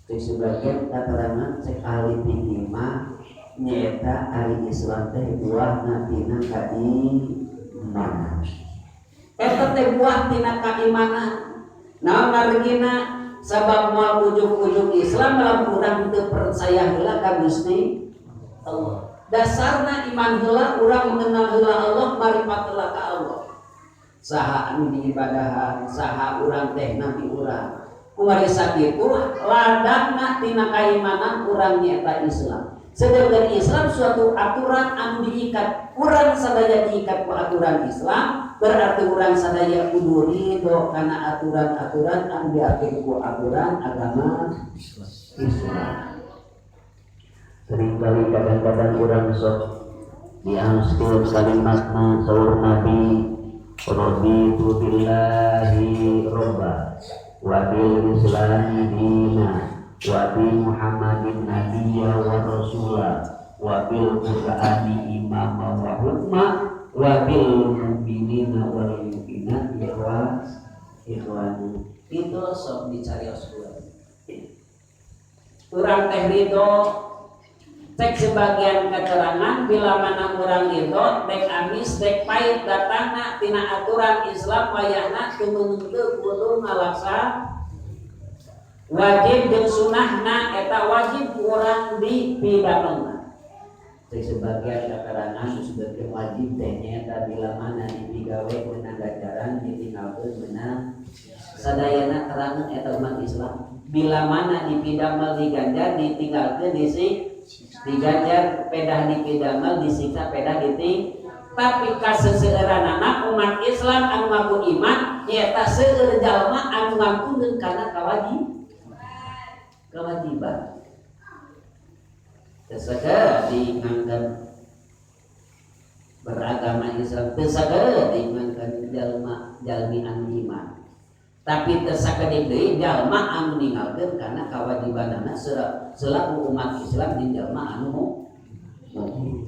Cek sebagian keterangan, cek ahli fikih mah, nyaeta ari Islam teh buahna tina kaimanan. Eta teh buah tina kaimanan. Naon margina? Sabab moal ujug-ujug Islam lamun urang teu percaya heula ka Gusti Allah. Dasarna iman heula, urang mengenal heula Allah, maripat heula ka Allah, saha anu diibadahan, saha urang teh, nabi urang. Kumaha sakitu ladangna tina kaimanan urang nyaeta Islam. Sedangkan Islam suatu aturan anu diikat, urang sadaya diikat ku aturan Islam, berarti urang sadaya kudu ridho karena aturan-aturan anu diatur ku aturan agama Islam. Seringkali kadang-kadang urang sok diangskeun kalimatna saur Nabi, raditu billahi robba wa bil islami dina wa bi Muhammadin nabiyya wa rasula wa bil qur'ani imama wa hukma wa bil mu'minina wal mu'minat ikhwana. Itu sok dicarios urang teh ridho. Cek sebagian keterangan, bila mana urang ridho, dek amis dek pahit datangna tina aturan Islam, wayahna teu kudu ngalaksa wajib jeung sunahna, eta wajib urang dipidamelna. Cek sebagian keterangan disebutkeun wajib teh nyaeta bila mana dipigawe menang ganjaran, ditinggalkeun menang. Sadayana terangan eta umat Islam, bila mana dipidamel diganjar, ditinggalkeun diganjar, pedah dipidamel disiksa, pedah diting. Tapi kaseseueuranana umat Islam anu ngaku iman nyaeta seueur jalma anu ngampunkeun kana kewajiban. Teu saged diingangkeun beragama Islam, teu saged diingangkeun jalma jalmi anu iman, tapi teu sakedik deui jalma anu ninggalkeun kana kewajibanana selaku umat Islam jeung jalma anu mukmin.